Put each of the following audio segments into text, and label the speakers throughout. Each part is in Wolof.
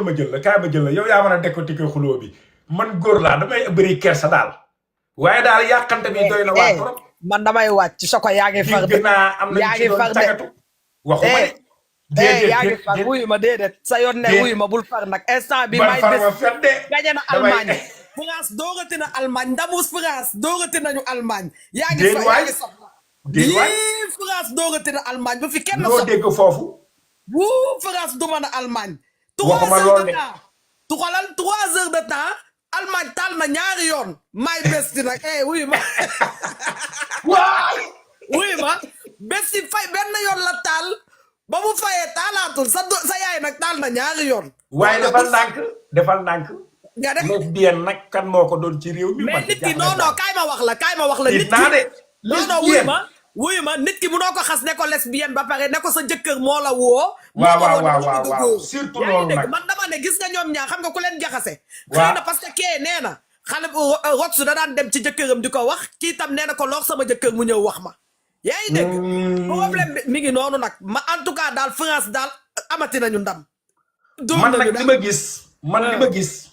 Speaker 1: ma jël la kaay ma jël la yow yaa mën a décortiquer xuloo bi man góor laa damay bëri kersa daal waaye daal yàqante bi doy na waa trop.
Speaker 2: man damay wàcc Soko yaa ngi far de
Speaker 1: dégg naa am nañu ci doon tagatu waxuma de
Speaker 2: yaa ngi far wuyu ma déedéet sa yoon ne wuyu ma bul far nag instant bi may
Speaker 1: farma fet de
Speaker 2: gañe na Allemagne France doogati na Allemagne ndamu France doogati nañu Allemagne yaa ngi far yaa ngi sox France doogati na Allemagne bu fi kenn
Speaker 1: loo dégg foofu
Speaker 2: bu France duma na Allemagne
Speaker 1: waxuma lool de
Speaker 2: tu xoolal 3 heures de temps Allemagne taal na ñaari yoon may besti nag wuyu ma
Speaker 1: waay
Speaker 2: wuyu ma besti fay benn yoon la taal ba mu fayee taalaatul sa yaay nag taal na ñaari yoon
Speaker 1: waaye defal ndànk
Speaker 2: nga def
Speaker 1: lesbienne nag kan moo ko doon ci réew mi
Speaker 2: mais nit ki non kaay ma wax la nit ki non wuyu ma nit ki munoo ko xas ne ko lesbienne ba pare ne ko sa jëkkër moo la woo
Speaker 1: waaw surtout loolu nag
Speaker 2: man dama ne gis nga ñoom ñaar xam nga ku leen jaxase xëy na parce que kee nee na xale Rots da daan dem ci jëkkëram di ko wax kii tam nee na ko loor sama jëkkër mu ñëw wax ma yaa ngi dégg problème bi mi ngi noonu nag ma en tout cas daal France daal amati nañu ndam
Speaker 1: man nag li ma gis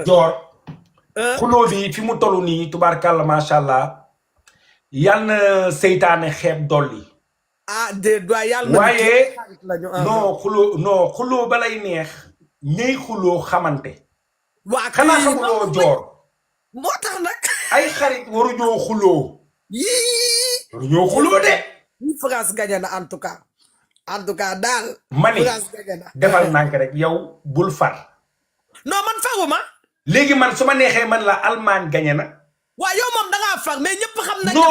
Speaker 1: joor xuloo bi fi mu toll nii tubaarkàlla macha allah yal na seytaane xeeb dolli
Speaker 2: déet waay yàlla
Speaker 1: waaye xuloo ba lay neex ñëy xuloo xamante
Speaker 2: waa
Speaker 1: xanaa xamuloo joor
Speaker 2: moo tax nag
Speaker 1: ay xarit waruñoo xuloo waruñoo xuloo de
Speaker 2: France gagné na en tout cas daal
Speaker 1: mani
Speaker 2: France gagné na
Speaker 1: defal nànk rek yow bul far
Speaker 2: non man faruma
Speaker 1: léegi man su ma neexee man la Allemagne gagné na
Speaker 2: waaw yow moom da ngaa far mais ñëpp xam nañ
Speaker 1: non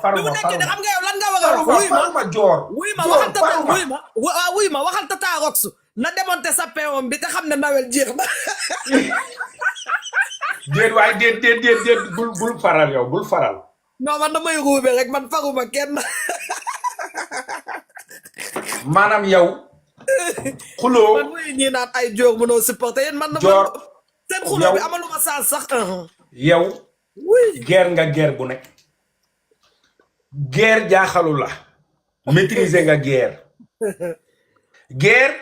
Speaker 1: faruma
Speaker 2: xam nga yow lan nga war a wax
Speaker 1: faruma joor
Speaker 2: wuy ma waxal tata Rox na démonter sa peewam bi te xam ne nawel jeex na
Speaker 1: déet waaye déet bul faral yow bul faral
Speaker 2: non man damay ruube rek man faruma kenn
Speaker 1: maanaam yow xuloo
Speaker 2: man muy ñi naan ay joor mënoo supporter yéen man
Speaker 1: joor
Speaker 2: seen xuloo bi amaluma saa sax
Speaker 1: yow guerre nga guerre bu nekk guerre jaaxalu la maîtriser nga guerre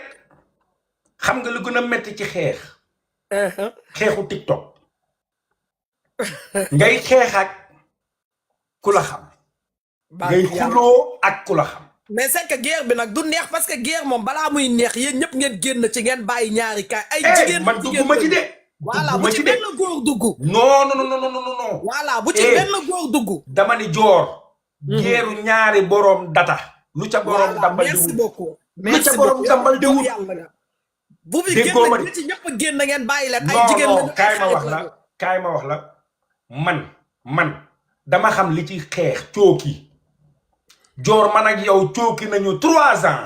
Speaker 1: xam nga lu gën a metti ci xeexu TikTok ngay xeex ak ku la xam ngay xuloo ak ku la xam
Speaker 2: mais c'est que guerre bi nag du neex parce que guerre moom balaa muy neex yéen ñëpp ngeen génn ci ngeen bàyyi ñaari kaay ay jigéen
Speaker 1: man dugguma ci de
Speaker 2: voilà bu ci benn góor dugg
Speaker 1: non
Speaker 2: voilà bu ci benn góor dugg
Speaker 1: dama ni joor geeru ñaari boroom data lu ca boroom dambal di
Speaker 2: merci beaucoup
Speaker 1: lu ca boroom dambal di wut
Speaker 2: bu fi génn nit ci ñëpp génn ngeen bàyyi leen ay jigéen
Speaker 1: non kaay ma wax la man dama xam li ci xeex cooki joor man ak yow cooki nañu 3 ans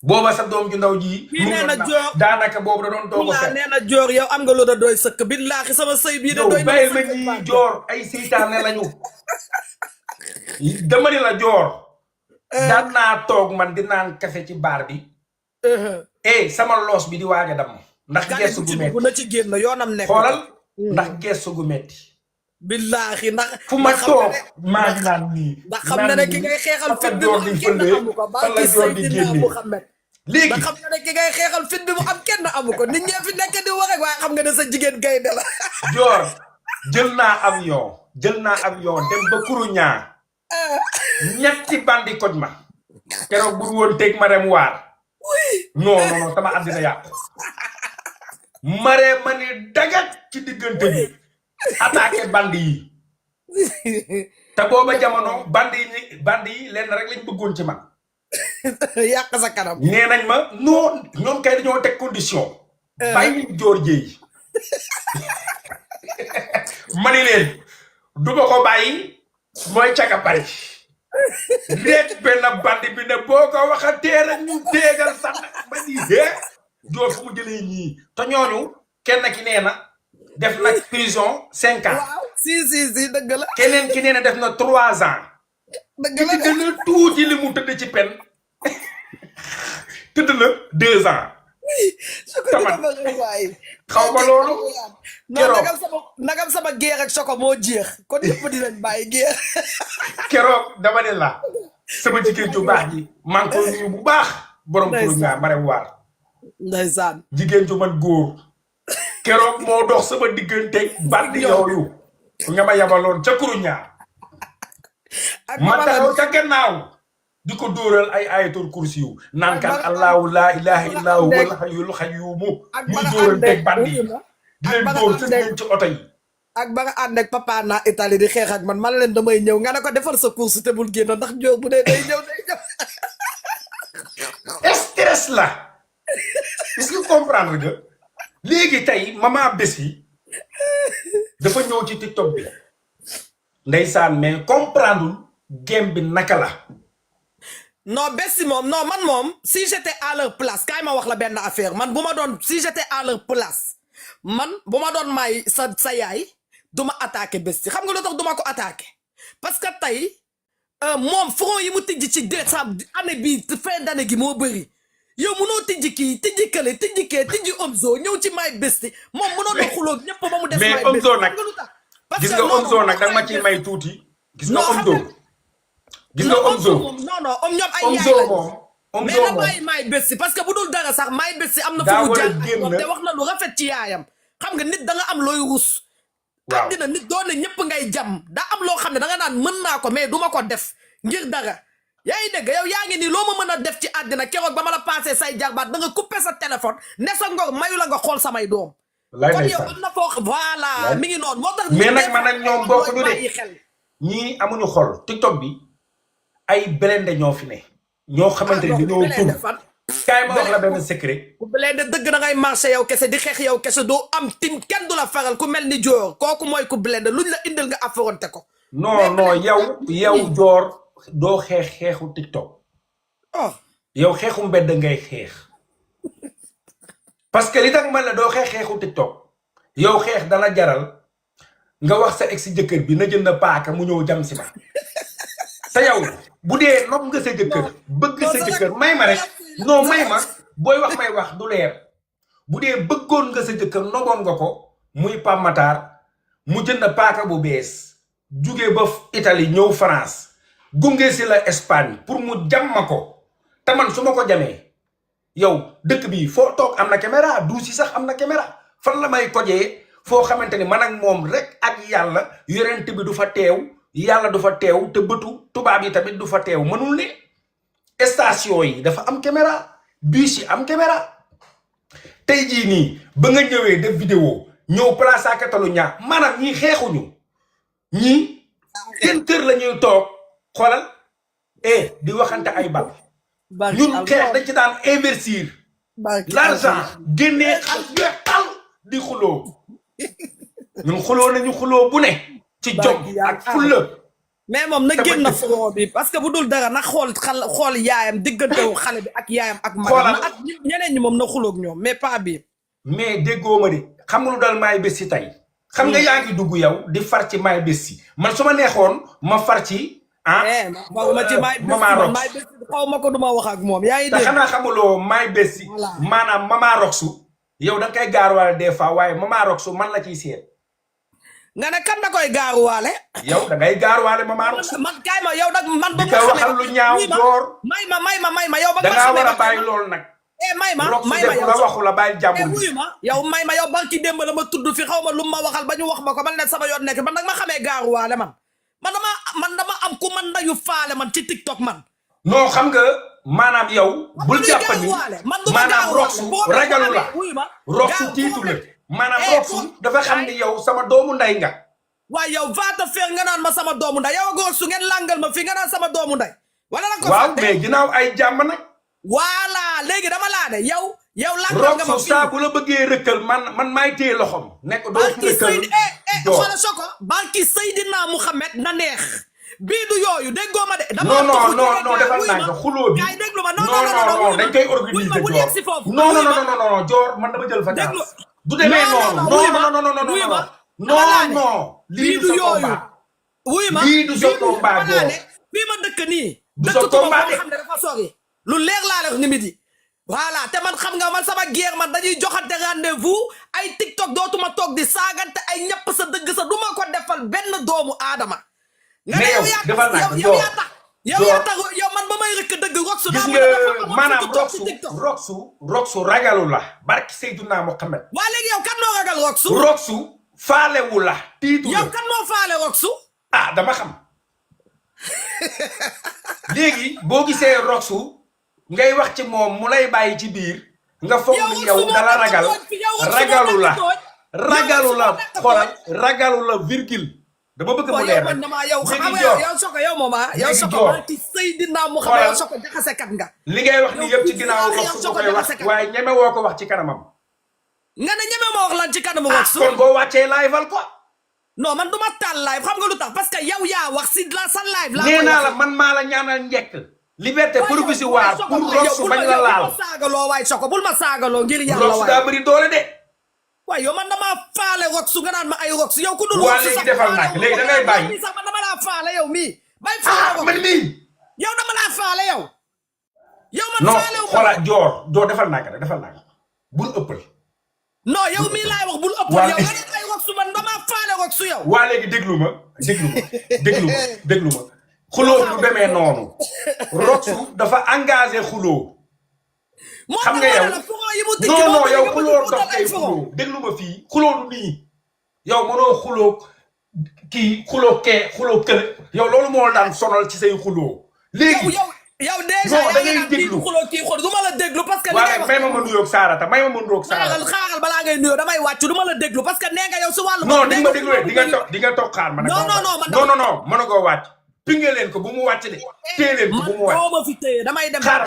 Speaker 1: booba sa doom ju ndaw ji
Speaker 2: kii nee na joor
Speaker 1: daanaka boobu da doon doog a fet
Speaker 2: nee na joor yow am nga lu da doy sëkk billaahi sama sëy bii da doy
Speaker 1: bàyyi ma ñii joor ay seytaane lañu dama ni la joor daan naa toog man di naan kafe ci baar bi sama loos bi di waaj a dam ndax gestu gu metti
Speaker 2: na ci génn yoonam nekk
Speaker 1: xoolal ndax gestu gu metti
Speaker 2: billaahi ndax
Speaker 1: fu ma toog maa ngi naan nii
Speaker 2: ndax xam na ne ki ngay xeexal fit bi mu am kenn amu ko ba ki Seydina Muhammad léegi ndax xam na ne ki ngay xeexal fit bi mu am kenn amu ko nit ñee fi nekk di wax rek waaye xam nga ne sa jigéen gaynde la
Speaker 1: joor jël naa avion dem ba Kuruñaa ñetti bandi koj ma keroog bu woon teg ma dem waar non sama àddina yàqu maree ma ni dagat ci diggante bi attaqué bandi yi te booba jamono bandi yi lenn rek lañ bëggoon ci man
Speaker 2: yàq sa kanam
Speaker 1: nee nañ ma non ñoom kay dañoo teg condition bàyyi joor jéey mani leen du ma ko bàyyi mooy caga bari réet benn bandi bi ne boo ko waxatee rek ñu déegal sax ma ni joor fu mu jëlee ñii te ñooñu kenn ki nee na def na prison 5 ans.
Speaker 2: waaw si dëgg la.
Speaker 1: keneen ki nee na def na 3 ans.
Speaker 2: dëgg la
Speaker 1: gën a tuuti li mu tëdd ci pen tëdd na 2 ans. xaw ma loolu.
Speaker 2: nagam sama géer ak Soko moo jeex kon ñëpp dinañ bàyyi géer.
Speaker 1: keroog dama ne la sama jigéen ju baax ji maa ngi koy nuyu bu baax. borom Kourouña Marème War.
Speaker 2: ndeysaan
Speaker 1: jigéen ju man góor keroog moo dox sama diggante bandi yooyu nga ma yabaloon ca Kuruña
Speaker 2: ak
Speaker 1: ma taxaw ca gannaaw di ko dóoral ay ayatul kursi yu naan kan allahu laa ilaha illa huwa al hayyul qayyum muy dóoral teg bandi di leen dóor ci leen ci oto yi
Speaker 2: ak ba nga ànd ak papa na Italie di xeex ak man leen damay ñëw nga ne ko defal sa course te bul génn ndax jóor bu dee day ñëw
Speaker 1: stress la est-ce que comprendre nga léegi tey mama Bessi dafa ñëw ci TikTok bi ndeysaan mais comprendre game bi naka la
Speaker 2: non Bessi moom non man moom si j'étais à leur place kaay ma wax la benn affaire man bu ma doon si j'étais à leur place man bu ma doon may sa yaay du ma attaqué Bessi xam nga lu tax du ma ko attaqué parce que tey moom front yi mu tijji ci décembre année bi fin d'année gi moo bëri yow mënoo tijji kii tijji kële tijji kee tijji Omzo ñëw ci may Bessi moom mënoo doon xuloo ñëpp ba mu des
Speaker 1: mais Omzo nag gis nga Omzo nag danga ma ciy may tuuti gis nga Omzo gis nga Omzo
Speaker 2: non non ñoom ay
Speaker 1: Omzo
Speaker 2: yaay
Speaker 1: moom
Speaker 2: mais na bàyyi may Bessi parce que bu dul dara sax may Bessi am na fu mu jaar ak moom te wax na lu rafet ci yaayam xam nga nit da nga am looy rus
Speaker 1: waaw
Speaker 2: àddina nit doon na ñëpp ngay jam daa am loo xam ne da nga naan mën naa ko mais du ma ko def ngir dara yaa ngi dégg yow yaa ngi nii loo ma mën a def ci àddina keroog ba ma la passé say jarbaat da nga coupé sa téléphone ne sa ngor mayu la nga xool samay doom kon yow am na foo voilà mi ngi noonu moo tax
Speaker 1: mais nag man ak ñoom bokkuñu de
Speaker 2: bàyyi xel
Speaker 1: ñii amuñu xol TikTok bi ay blende ñoo fi ne ñoo xamante ni dañoo tur kaay ma wax la benn secret
Speaker 2: ku blende dëgg da ngay marché yow kese di xeex yow kese doo am tim kenn du la faral ku mel ni joor kooku mooy ku blende luñ la indil nga affronté ko
Speaker 1: non non yow joor doo xeexu TikTok
Speaker 2: oh
Speaker 1: yow xeexu mbedd ngay xeex parce que li tax man la doo xeexu TikTok yow xeex dala jaral nga wax sa ex jëkkër bi na jënd paaka mu ñëw jam si ma te yow bu dee nopp nga sa jëkkër bëgg sa jëkkër may ma rek non may ma booy wax may wax du leer bu dee bëggoon nga sa jëkkër noboon nga ko muy Pape Matar mu jënd paaka bu bees jugee ba Italie ñëw France gunge si la Espagne pour mu jam ma ko te man su ma ko jamee yow dëkk bi foo toog am na caméra du si sax am na caméra fan la may kojee foo xamante ni man ak moom rek ak yàlla yorent bi du fa teew yàlla du fa teew te bëtu tubaab yi tamit du fa teew mënul ne station yi dafa am caméra bus yi am caméra tey jii nii ba nga ñëwee def vidéo ñëw place à Catalunya maanaam ñii xeexuñu ñii seen kër la ñuy toog xoolal di waxante ay bal ñun xeex dañ ci daan investir l'argent génnee xaalis bi tal di xuloo ñun xuloo nañu xuloo bu ne ci jom ak fulla
Speaker 2: mais moom na génn na front bi parce que bu dul dara na xool yaayam diggantewu xale bi ak yaayam ak magam ak ñeneen ñi moom na xuloog ñoom mais pas bi
Speaker 1: mais déggoo ma de xam nga lu dal May Bessi tey xam nga yaa ngi dugg yow di far ci May Bessi man su ma neexoon ma far ci
Speaker 2: ma ci Mama Bessi xaw ma ko duma wax ak moom yaa ngi dégg
Speaker 1: te xanaa xamuloo May Bessi maanaam Mama Roxu yow da nga koy gaaruwaale des fois waaye Mama Roxu man la ciy seet
Speaker 2: nga ne kan da koy gaaruwaale
Speaker 1: yow da ngay gaaruwaale Mama Roxu
Speaker 2: man kaay ma yow nag man ba
Speaker 1: di ko waxal lu ñaaw door
Speaker 2: may ma yow ba
Speaker 1: da ngaa war a bàyyi loolu nag
Speaker 2: may ma
Speaker 1: yow la waxu la bàyyi jàmbur
Speaker 2: wuyu ma yow may ma yow barki démb la ma tudd fi xaw ma lu ma waxal ba ñu wax ma ko man ne sama yoon nekk man nag ma xamee gaaruwaale man dama am ku man nayu faale man ci TikTok man
Speaker 1: non xam nga maanaam yow bul jàpp ni maanaam Roxu ragalu la Roxu tiitu la maanaam Roxu dafa xam ni yow sama doomu nday nga
Speaker 2: waaye yow vaata feer nga naan ma sama doomu nday yow ak su ngeen langal ma fi nga naan sama doomu nday wala nag ko
Speaker 1: waaw mais ginnaaw ay jàmm nag
Speaker 2: voilà léegi dama laa de yow langal nga ma
Speaker 1: Roxu saa bu la bëggee rëkkal man maay téye loxom nekk doo fi rëkkal
Speaker 2: xoolal soko barki Seydina Mouhamed na neex bii du yooyu déggoo ma de.
Speaker 1: non defal naa ko xuloo bi.
Speaker 2: kay déglu ma non
Speaker 1: dañ koy organiser joor non joor man dama jël fa
Speaker 2: déglu
Speaker 1: du demee noonu non
Speaker 2: lii du yooyu wuy ma
Speaker 1: lii du sa combat joor
Speaker 2: fii ma dëkk nii
Speaker 1: du sa combat
Speaker 2: dëkk xam ne dafa sori lu leer laa la wax ni midi voilà te man xam nga man sama guerre man dañuy joxante rendez-vous ay TikTok dootuma toog di saagante ay ñëpp sa dëgg sa duma ko defal benn doomu aadama nga ne yow yaa tax yow man ba may rek dëgg Roxu
Speaker 1: gis nga maanaam Roxu ragalu la barki Seydina Mohamed.
Speaker 2: waa léegi yow kan moo ragal Roxu.
Speaker 1: Roxu faalewu la tiitu la
Speaker 2: yow kan moo faale Roxu.
Speaker 1: ah dama xam léegi boo gisee Roxu ngay wax ci moom mu lay bàyyi ci biir nga foog ni yow dala ragalu la xoolal ragalu la virgule dama bëgg mu leer rek
Speaker 2: yow xam nga yow Soko yow moom yow Soko maa ci Seydina Muhammad yow Soko jaxasekat nga
Speaker 1: li ngay wax ni yëpp ci ginnaaw Roxu koy wax waaye ñeme woo ko wax ci kanamam
Speaker 2: nga ne ñeme ma wax lan ci kanamu Roxu
Speaker 1: kon boo wàccee live-al ko
Speaker 2: non man duma taal live xam nga lu tax parce que yow yaa wax si la sa live la
Speaker 1: nee naa la man maa la ñaanal njëkk liberté provisoire pour Roxu bañ la laal
Speaker 2: bul ma saagaloo waaye Soko bul ma saagaloo ngir yàlla
Speaker 1: Roxu daa bëri doole de
Speaker 2: waaye yow man damaa faale Roxu nga naan ma ay Roxu yow ku dul
Speaker 1: waa léegi defal naa léegi da ngay bàyyi
Speaker 2: sax man dama laa faale yow mii bay faale
Speaker 1: man mii
Speaker 2: yow dama laa faale yow man
Speaker 1: non
Speaker 2: faale wu
Speaker 1: xoolal joor defal naa ko defal naa ko bul ëppal
Speaker 2: non yow mii laay wax bul ëppal yow nga ne ay Roxu man damaa faale Roxu yow
Speaker 1: waa léegi déglu ma xuloo du demee noonu Roxu dafa engagé xuloo xam nga yow non yow xuloo dox kay xuloo déglu ma fii xuloo du nii yow mënoo xuloo kii xuloo kee xuloo kële yow loolu moo daan sonal ci say xuloo léegi
Speaker 2: yow déjà
Speaker 1: non da ngay déglu
Speaker 2: xuloo kii xul du ma la déglu parce que
Speaker 1: waaye may ma nuyoog Sarata
Speaker 2: xaaral balaa ngay nuyoo damay wàcc du ma la déglu parce que nee nga yow su wàllu
Speaker 1: non di ma déglu di nga toog xaar ma nag non mën a koo wàcc pinge leen ko bu mu wàcc de téye leen ko bu mu wàcc
Speaker 2: ma fi téye damay dem
Speaker 1: xaar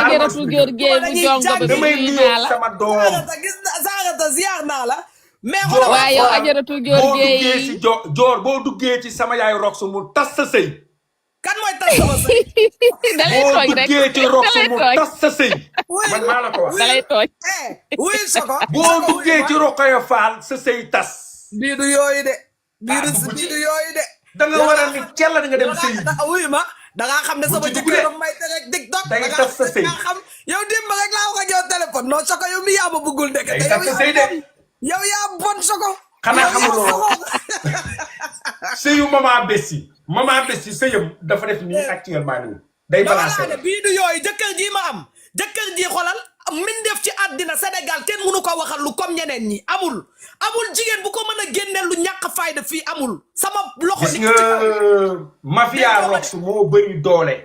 Speaker 3: ajaratu góor géey bu jongo ba
Speaker 1: damay nuyoo sama doom
Speaker 2: Sarata ziar naa la mais
Speaker 3: waaye yow ajaratu góor géey
Speaker 1: boo duggee ci joor boo duggee ci sama yaay Roxu mu tas sa sëy
Speaker 2: kan mooy tas sama sëy
Speaker 3: dalay tooñ rek
Speaker 1: boo duggee ci Roxu mu tas sa sëy man maa la ko wax
Speaker 3: dalay tooñ
Speaker 2: oui Soko
Speaker 1: boo duggee ci Rokhaya Fall sa sëy tas
Speaker 2: bii du yooyu de bii du yooyu de
Speaker 1: da nga war a ni cell da nga dem sëy
Speaker 2: oui ma da ngaa xam ne sama jëkkër may te rek TikTok
Speaker 1: day tas sa sëy
Speaker 2: xam yow dimba rek laa wax ak yow téléphone non Soko yow mi yaa ma bëggul de
Speaker 1: day tas sa sëy de
Speaker 2: yow yaa bon Soko
Speaker 1: xanaa xamuloo sëyu maman Bessi sëyam dafa def nii actuellement nii day balancé
Speaker 2: bii du yooyu jëkkër ji ma am jëkkër ji xolal min def ci àddina Sénégal kenn mënu ko waxal lu comme ñeneen ñi amul jigéen bu ko mën a génneel lu ñàkk fayda fii amul sama loxo
Speaker 1: gis nga mafia Roxu moo bëri doole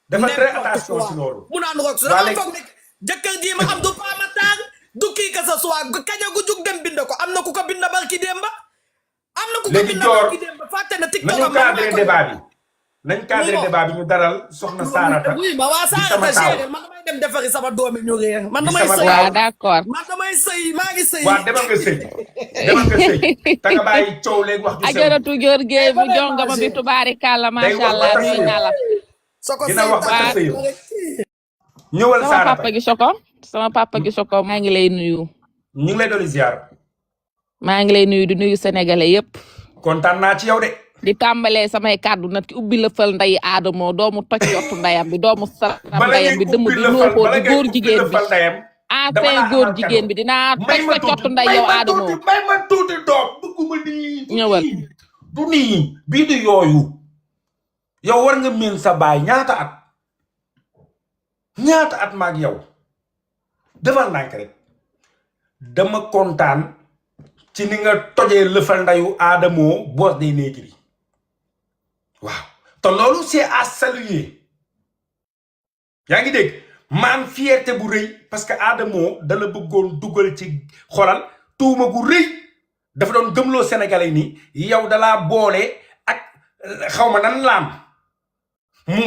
Speaker 1: dafa très attention ci loolu
Speaker 2: mu naan Roxu dama foog ne jëkkër ji ma am du pamataan du kii que ce soit kaña gu jug dem bind ko am na ku ko bind barki démba fàtte na TikTok
Speaker 1: nañu cadré débat bi ñu daral soxna Sarata
Speaker 2: oui ma waa Sarata géré man damay dem defari sama doomi ñu réer man damay sëy
Speaker 3: waaw d'accord
Speaker 2: man damay sëy maa ngi sëy
Speaker 1: waaw demal nga sëy ta nga bàyyi coow léegi wax
Speaker 3: ajaratu góor géey bu jongo ma bi tubaarikàlla masha Allah nuyu naa la
Speaker 1: dina wax ba sëy ñëwal Sarata
Speaker 3: sama papa gi Soko maa ngi lay nuyu
Speaker 1: ñu ngi lay doon ziar
Speaker 3: maa ngi lay nuyu di nuyu sénégalais yépp
Speaker 1: kontaan naa ci yow de
Speaker 3: di tàmbalee samay kàddu nag ki ubbi la fal nday Adamo doomu toj yottu ndayam bi doomu saram ndayam bi dëmm bi nooxoo di góor jigéen bi ancien góor jigéen bi dinaa toj sa cottu nday yow Adamo
Speaker 1: may ma tuuti doom bëgguma nii
Speaker 3: ñëwal
Speaker 1: du nii bii du yooyu yow war nga mën sa baay ñaata at maag yow defal nànk rek dama kontaan ci ni nga tojee lëfal ndayu Adamo boos day néegri waaw te loolu c'est à saluer yaa ngi dégg maan fierté bu rëy parce que Adamo dala bëggoon dugal ci xolal tuuma gu rëy dafa doon gëmloo sénégalais ni yow dalaa boole ak xaw ma nan laam